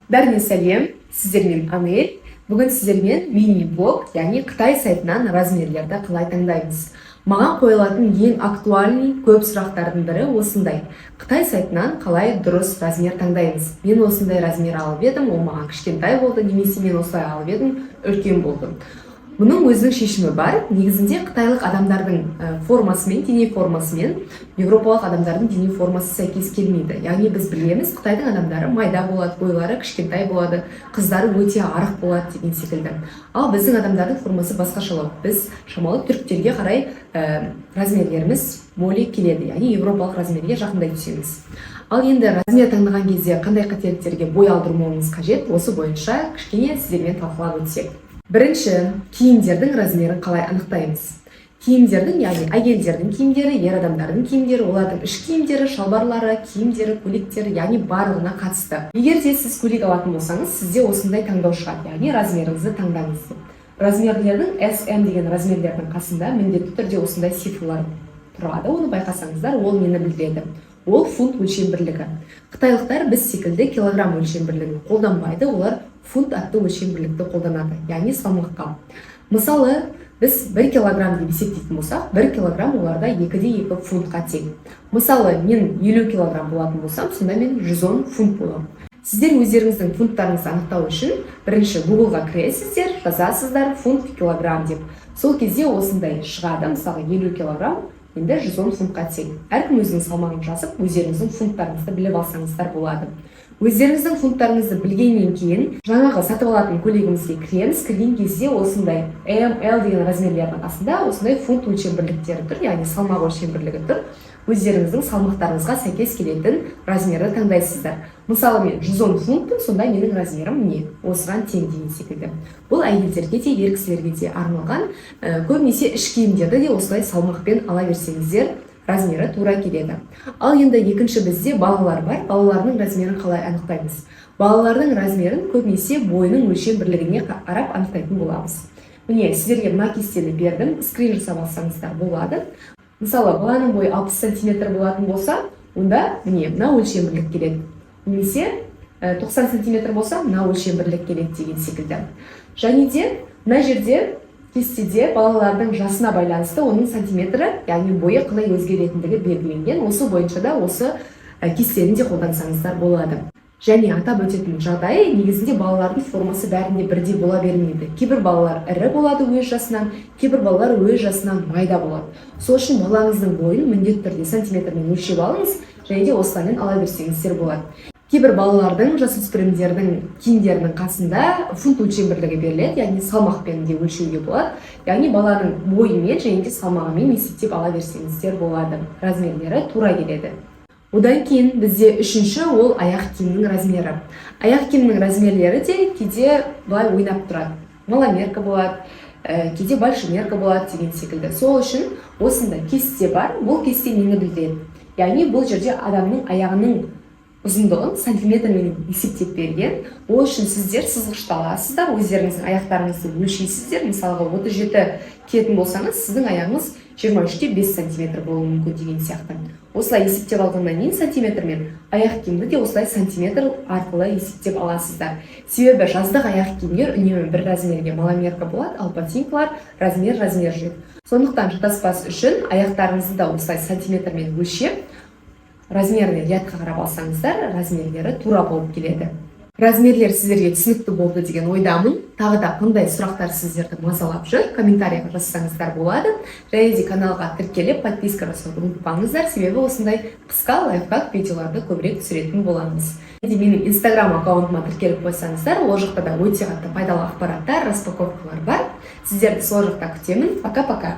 Бәріне сәлем! Сіздермен Анель. Бүгін сіздермен мини блог, яғни Қытай сайтынан размерлерді қалай таңдаймыз. Маған қойылатын ең актуальный көп сұрақтардың бірі осындай: Қытай сайтынан қалай дұрыс размер таңдаймыз? Мен осындай размер алып едім, ол маған кішкентай болды немесе мен осылай алып едім, үлкен болды. Мұның өзінің шешімі бар. Негізінде қытайлық адамдардың формасымен, дене формасымен еуропалық адамдардың дене формасы сәйкес келмейді. Яғни біз білеміз, қытайдың адамдары майда болады, бойлары кішкентай болады, қыздары өте арық болады деген секілді. Ал біздің адамдардың формасы басқашалау. Біз шамалы түріктерге қарай размерлеріміз более келеді, яғни еуропалық размерге жақындай түсеміз. Ал енді размер таңдаған кезде қандай қателіктерге бой алдырмауымыз қажет, осы бойынша кішкене сіздермен талқылап өтсек. Бірінші, киімдердің размерін қалай анықтаймыз? Киімдердің, яғни әйелдердің киімдері, ер адамдардың киімдері, олардың іш киімдері, шалбарлары, киімдері, көйлектері, яғни барлығына қатысты. Егер де сіз көйлек алатын болсаңыз, сізде осындай таңдау шығады, яғни размеріңізді таңдаңыз деп. Размерлердің, S, M деген размерлердің қасында міндетті түрде осындай цифрлар тұрады. Оны байқасаңыздар, ол нені білдіреді? Ол фунт өлшем бірлігі. Қытайлықтар біз секілді килограмм өлшем бірлігін қолданбайды, олар фунт атты өлшем бірлікті қолданады, яғни салмаққа. Мысалы, біз 1 килограмм деп есептейтін болсақ, 1 килограмм оларда 2,2 фунтқа тең. Мысалы, мен 50 килограмм болатын болсам, сонда мен 110 фунт боламын. Сіздер өздеріңіздің фунттарыңызды анықтау үшін бірінші Гуглға кіресіздер, жазасыздар «фунт килограмм» деп. Сол кезде осындай шығады. Мысалы, 50 килограмм енді 110 фунтқа тең. Әркім өзінің салмағын жазып, өздеріңіздің фунттарыңызды біліп алсаңыздар болады. Өздеріңіздің фунттарыңызды білгеннен кейін жаңағы сатып алатын көйлегімізге кіреміз. Кірген кезде осындай М, Л деген размерлердің қасында осындай фунт өлшем бірліктері тұр, яғни салмақ өлшем бірлігі тұр. Өздеріңіздің салмақтарыңызға сәйкес келетін размерді таңдайсыздар. Мысалы, мен 110 фунтпын, сонда менің размерім міне осыған тең деген секілді. Бұл әйелдерге де, ер кісілерге де арналған. Көбінесе іш киімдерді де осылай салмақпен ала берсеңіздер, размері тура келеді. Ал енді екінші, бізде балалар бар. Балалардың размерін қалай анықтаймыз? Балалардың размерін көбінесе бойының өлшем бірлігіне қарап анықтайтын боламыз. Міне, сіздерге мына кестені бердім, скрин жасап алсаңыздар болады. Мысалы, баланың бойы 60 сантиметр болатын болса, онда міне мына өлшем бірлік келеді немесе 90 сантиметр болса, мына өлшем бірлік келеді деген секілді. Және де мына жерде, кестеде балалардың жасына байланысты оның сантиметрі, яғни бойы қалай өзгеретіндігі белгіленген. Осы бойынша да осы кестені де қолдансаңыздар болады. Және атап өтетін жағдай: негізінде балалардың формасы бәрінде бірдей бола бермейді. Кейбір балалар ірі болады өз жасынан, кейбір балалар өз жасынан майда болады. Сол үшін балаңыздың бойын міндетті түрде сантиметрмен өлшеп алыңыз және де осылаймен ала берсеңіздер болады. Кейбір балалардың, жасөспірімдердің киімдерінің қасында фунт өлшем бірлігі беріледі, яғни салмақпен де өлшеуге болады. Яғни баланың бойымен және де салмағымен есептеп ала берсеңіздер болады, размерлері тура келеді. Одан кейін бізде үшінші, ол аяқ киімнің размері. Аяқ киімнің размерлері де кейде былай ойнап тұрады: маломерка болады, кейде большемерка болады деген секілді. Сол үшін осындай кесте бар. Бұл кесте нені білдіреді? Яғни бұл жерде адамның аяғының ұзындығын сантиметрмен есептеп берген. Ол үшін сіздер сызғышты аласыздар, өздеріңіздің аяқтарыңызды өлшейсіздер. Мысалға, 37 киетін болсаңыз, сіздің аяғыңыз 23,5 сантиметр болуы мүмкін деген сияқты. Осылай есептеп алғаннан кейін сантиметрмен, аяқ киімді де осылай сантиметр арқылы есептеп аласыздар. Себебі жаздық аяқ киімдер үнемі бір размерге, маломерка болады, ал ботинкалар размер размер жүреді. Сондықтан шатаспас үшін аяқтарыңызды да осылай сантиметрмен өлшеп, размерный рядқа қарап алсаңыздар, размерлері тура болып келеді. Размерлер сіздерге түсінікті болды деген ойдамын. Тағы да қандай сұрақтар сіздерді мазалап жүр, комментарийға жазсаңыздар болады. Және де каналға тіркеліп, подписка жасауды ұмытпаңыздар, себебі осындай қысқа лайфхак видеоларды көбірек түсіретін боламыз. Және де менің Инстаграм аккаунтыма тіркеліп қойсаңыздар, ол жақта да өте қатты пайдалы ақпараттар, распаковкалар бар. Сіздерді сол жақта күтемін. Пока пока.